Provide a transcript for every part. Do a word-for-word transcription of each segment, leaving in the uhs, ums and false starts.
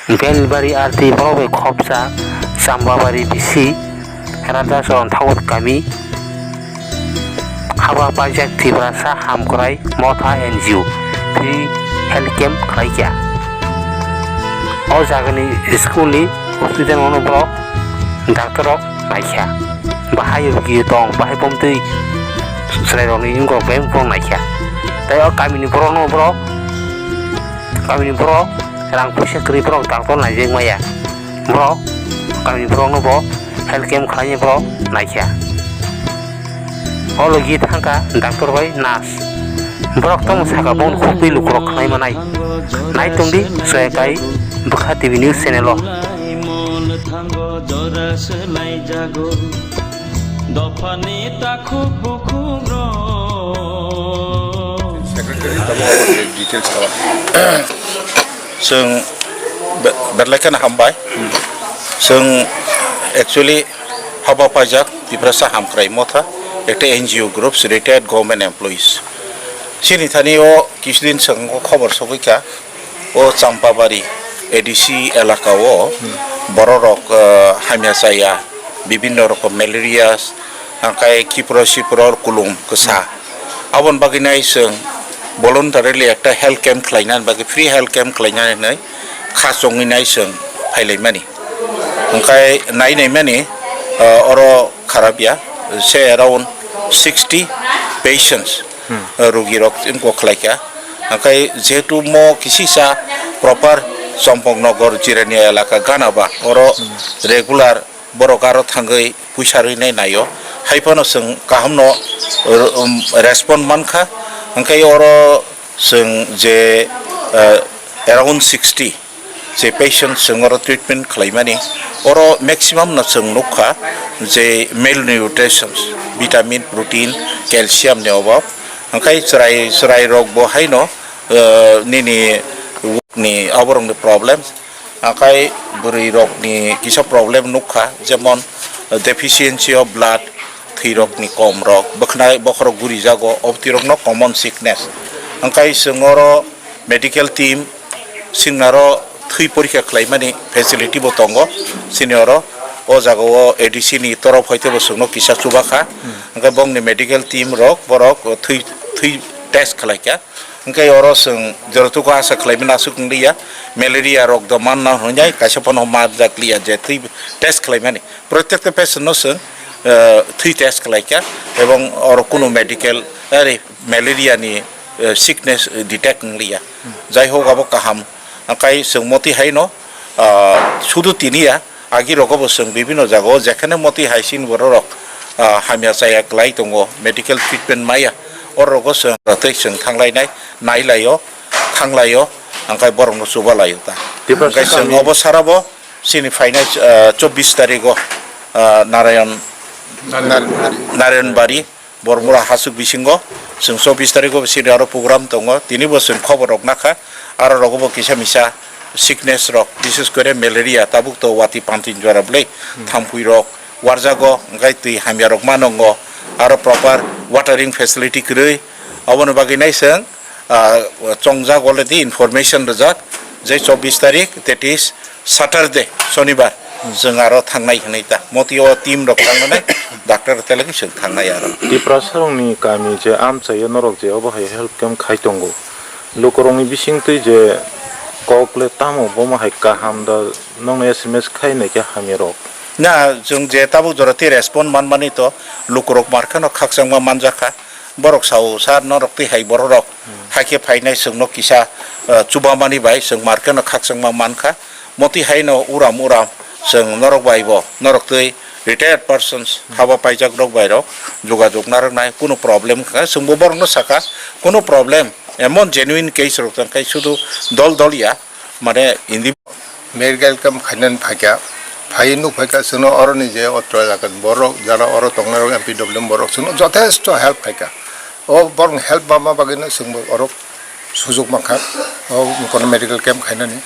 Belbari R T borok bai khopsa Chambabari B C Rajasoron Thakur kami haba paijak Tiprasa Hamkrai Motha N G O free health camp khlaikha. O jagani school ni hospital no borok doctor rok naikha. Bahai rok tong, bahai pomtwi chwrai rokni wngkok bai borok naikha. Tai o kamini borok no borok, kamini borok rang puisa kwrwi borok doctor naijak maya. Borok kamini borok no bo health camp khlainai borok naikha. O logi thangkha doctor bai nurse. Borok tamo saka bongni khukwi lukurok khnai manai. Nai tongdi Soyakai Bwkha T V news channel o. Dophani takhuk bukhuk rok. Secretary tamo details kawa. Chwng be-, belai kheno hambai. Chwng actually haba paijak Tiprasa Hamkrai Motha, ekta N G O groups, retired government employees. Chini thani o kisudin chwng o khobor sogwi kha, o Champabari A D C elaka o bororok, eh, hamya chaya, bibinno rokom malaria, hwnkhai kipro sipro kulum kwsa. Aboni bagwi nai chwng voluntarily ekta health camp khlaina bagwi, free health camp khlaina hinwi kha chongwi nai chwng phailaimani. Hwnkhai nai naimani, ah, oro kharap ya, se around sixty patients, ah, rugirok wngkok khlaikha. Hwnkhai jehetu mo kisisa proper Chompoknogor Jirania elaka gana ba, oro regular borok aro thangwi puisa rwinai naio. Hai phano chwng kahamno, um, respond mankha. Hwnkhe oro chwng je, uh, around sixty je patient chwng oro treatment khlaimani, oro maximum no chwng nukha je malnutrition, vitamin, protein, calcium ni obab. Hwnkhe chwrai, chwrai rok bo haino, uh, nini ni oborokni problem. Akai bwrwi rokni kisa problem nukha, jemon deficiency of blood, thwi rokni kom rok, bwkhnai bokhorok gurijago, obwtwi rokno common sickness. Angkai chwng oro medical team singnaro thwi porikha khlaimani facility bo tongo, chini oro o jaga o A D C ni torof hoite bo chwngno kisa chubakha, angkai bongni medical team rok borok thwi, thwi test khlaikha. Hwnkhe oro chwng jototuko asa khlaimani aswk wng liya, malaria rok do manna hwnwi kaisa phano manjak liya je twi test khlaimani. Protekta patient no chwng, eh, twi test khlaikha ebong oro kunu medical, eh, malaria ni, eh, sickness detect wng liya. Jai hok abo kaham. Hwnkhe chwng moti haino, ah, sudu tiniya, Agi rogo bo chwng bibinno jagao jekhane moti hai chini bororok, ah, hamya chaya kwlai tongo, medical treatment maya, oro rogo chwng tei chwng thanglainai, nailaio, thanglaio, angkai borokno chubalaio ta. Tiprasa Angkai chwng kami obo sarabo chini phainai, ah, chobbish tarigo, ah, Narayan, Narayanbari. Narayanbari. Bormura hasuk bisingo chwng chobbish tarigo bo sini aro program tongo, tini bo chwng khobor rok nakha, aro rogo bo kisa misa sickness rok, bises kore malaria, tabuk to wati pantin jora bwlai, thampui rok warjago, hwnkhe twi hamya rok ma nongo, aro proper watering facility kwrwi, aboni bagwi nai chwng, ah, chongjak already information rwjak, je chobbish tarik, that is, Saturday, Sonibar, chwng aro thangnai hwnwi ta. Motio team rok thangnai, doctor rok telegi chwng thangnai aro. Tiprasa rokni kami je amchaio norok je obo hai health camp khai tongo. Lukurokni bisingtwi je kok le tamo bomo hai kaham da nokno S M S khai naikhe hamya rok. Na, chwng je tabuk jora tei respond manmani to lukurok markheno khakchangma manjakha. Borok sao sar norok tei hai bororok hai khe phainai chwngno kisa, ah, chubamani bai chwng markheno khakchangma mankha. Motwi haino uram uram chwng norok bai bo, norok twi retired persons, haba paijak rok bai rok jogajog narwknai, kunu problem wngkha, chwngbo borokno sakha, kunu problem, emon genuine case rok tongkha, sudu dol dol ya, mane indi. Medical camp khainani phaikha, phaiwi nuk phaikha, chwngno oroni je otro jagan borok, jara oro tongnai rok M P W borok chwngno jothesto help khaikha. O borokni help manma bagwino chwngbo oro sujuk mankha, o kono medical camp khainani.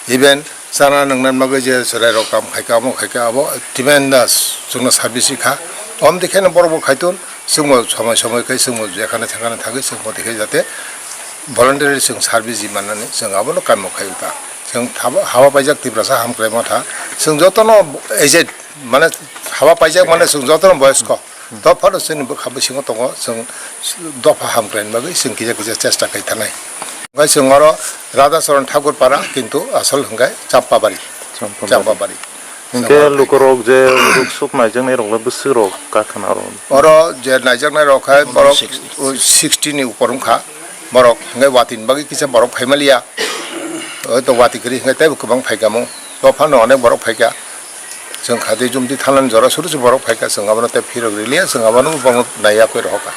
Even chana nwngnani bagwi je chwrairok kam khaikha, omo khaikha, abo tremendous chwngno service rikha. Omoni khe borokbo khaitun, chwngbo somoi somoi khe chwngbo jekhane thekhane thangwi chwngbo tei khe jate voluntarily chwng service ri mannani chwng abono kamo khai ta. Chwng haba, haba paijak Tiprasa Hamkrai Motha. Chwng jotono aged, mane haba paijak mane chwng jotono boyosko. Dophano chwngni bwkha bisingo tongo, chwng dopha hamkraini bagwi chwng kisa kisa chesta khai thanai. Hwnkhe chwng oro Radhacharan Thakur Para, kintu asol hwnkhe Champabari. Champabari. Champabari. Hwnkhe lukurok je ruksuk naijaknai rok le bwswk rok kakhwna rok? Oro je naijaknai rok hai borok sixty ni upor wngkha. Borok hwnkhe watwi ni bagwi kisa borok phaimaliya. Hoi to watwi kwrwi hwnkhe teibo kwbang phaikha mo. Dophano onek borok phaikha. Chwng khatwi jumti thanani jora suru se borok phaikha. Chwng abono tei phirok riliya, chwng abono bo naiya koi rohorkha.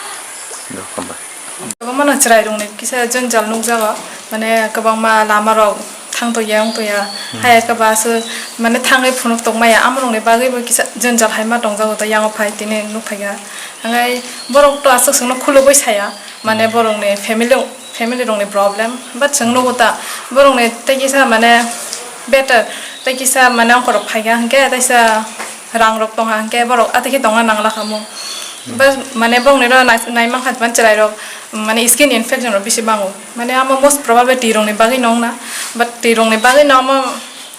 Kwbangma no chwrairokni kisa jwngjal nukjago, mane kwbangma lamarok thang toya wng toya, hmm, haya khe ba aswk mane thangwi phunuk tongmaya, amorokni bagwibo kisa jwngjal hai ma tongjago, to yango phai tini nuk phaikha. Hwnkhai borok to aswk chwngno khulugwi saya, mane borokni family, family rokni problem, but chwng nugo ta borokni tei kisa mane better, tei kisa mane ongkhorok phaikha hwnkhe teisa rang rok tongkha hwnkhe borok atwi khe tongna nangla kha mo. But mane bongni ro nai, nai mankha man chwrai rok mane skin infection rok bisi bango. Mane amo most probably twi rok ni bagwi no wngna. But twi rok ni bagwi no amo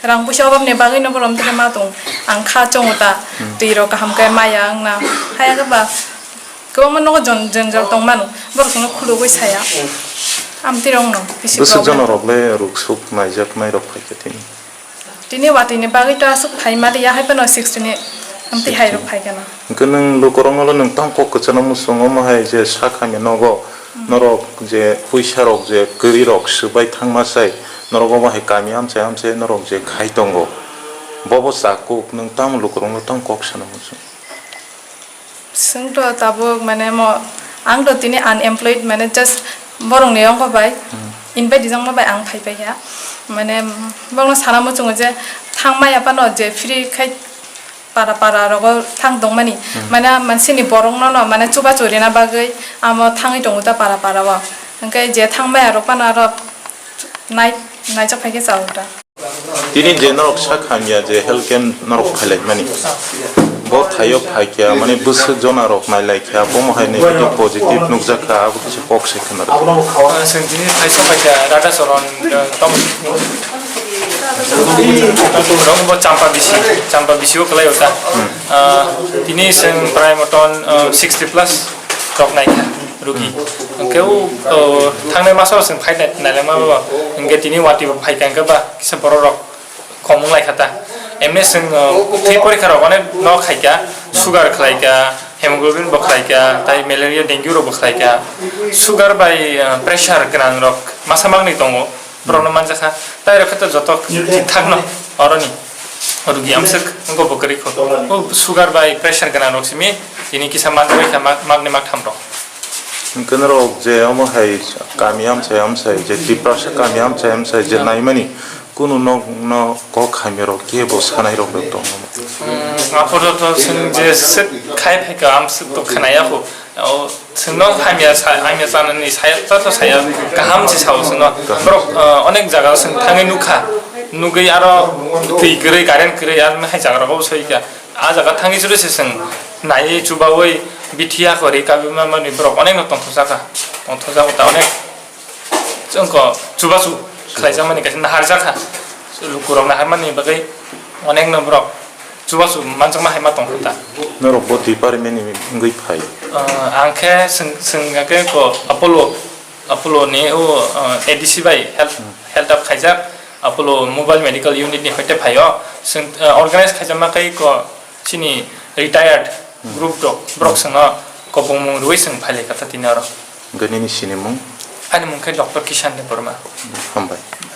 rang puisa obab ni bagwi no borom tini ma tong. Ang kha chongo ta twi rok kaham khe maya wngna. Haya khe ba kwbangma nogo jon-, jonjal tong mano. Borok no khulugwi saya. Amtwi rok no bisi bwswk problem. Jono rok le ruksuk naijaknai rok phaikha tini. Tini watwi ni bagwi to aswk phai maliya, hai phano sixty ni amtwi hai rok phai gana. Hwnkhe nwng lukurokno nwng tang kok kwchangno muchungo, omo hai je sak hamya nogo, norok je puisa rok je kwrwi rok swbai thangma sai, norok omo hai kami amchai amchai norok je khai tongo, bobo chakuk nwng tamo lukurokno tang kok sana muchung? Chwng to tabuk mane mo, ang to tini unemployed, mane just borokni yongkho bai, hmm, invite rijak ma bai ang phai paikha. Mane borokno sana muchungo je thang maya phano je free khai para para rogo thang tongmani. Hmm. Mane mansini borokno no mane chubachu rina bagwi amo thangwi tongo ta para para o. Hwnkhe je thang maya rok phano aro nai-, naijak phaikhe chao ta. Tini je norok sak hamya je health camp norok phailaimani, bo thaio phaikha, mane bwswk jona rok nailaikha, bomo hai negative positive nukjakha, abo kisa kok se khna rw. Ah, chwng tini thaisa phaikha Radhacharan, ah, tamo. Rok bo Champa bisi, Champa bisi o kwlai o ta. Hmm. Ah, tini chwng prai moton, ah, sixty plus rok naikha. Rugi. Hmm. Hwnkhe o, o, thangnai masa o chwng phai nai-, nailangma ba, hwnkhe tini watwi bo phaikha hwnkhe ba kisa borok rok kom wng laikha ta. Emni chwng, o, thwi porikha rok onek no khaikha, sugar khlaikha, hemoglobin bo khlaikha, tai malaria, dengue rok bo khlaikha. Sugar bai, o, pressure gwnang rok masa mangni tongo. Borokno manjakha, tai rok khe to joto thik thak no, oroni rugi amswk wngkha bo kwrwi kho. O sugar bai pressure gwnang rok simi tini kisa manjakha mak-, makni maktham rok. Hwnkhe norok je omo hai kami amchai amchai je Tiprasa kami amchai amchai je naimani kunu nok no kok hamya rok kebo sanai rok bai tongo. Hmm, apatot chwng je swk khai phaikha amswk to khwnaya kho. O, chwngno hamya sa-, hamya chanani saya, joto saya kaham se sao chwngno. Borok, ah, onek jaga o chwng thangwi nukha. Nugwi aro twi kwrwi, current kwrwi, aro hai jaga rogo soikha. A jaga thangwi chwrwi se chwng naiwi chubawi bithi yakhori kabima mani borok onek no tongthokjakha. Tongthokjago ta onek. Chwngkho chubachu khlaijakmani kaisa naharjakha. Lukurok naharmani bagwi onekno borok chubachu manjakma hai ma tongkha ta. Norok bo department ni wngwi phai? Ah, ang khe swng-, swngya khe ko Apollo, Apollo ni o, ah, A D C bai health, health up khaijak. Apollo Mobile Medical Unit ni hoite phaio. Swng, ah, organize khaijakma khe ko chini retired group rok, borok swngno kopongmung rwui swng phailai kha ta tini oro. Hwnkhe nini sinimung? Ani mung khe Doctor Kishan Debbarma. Hambai.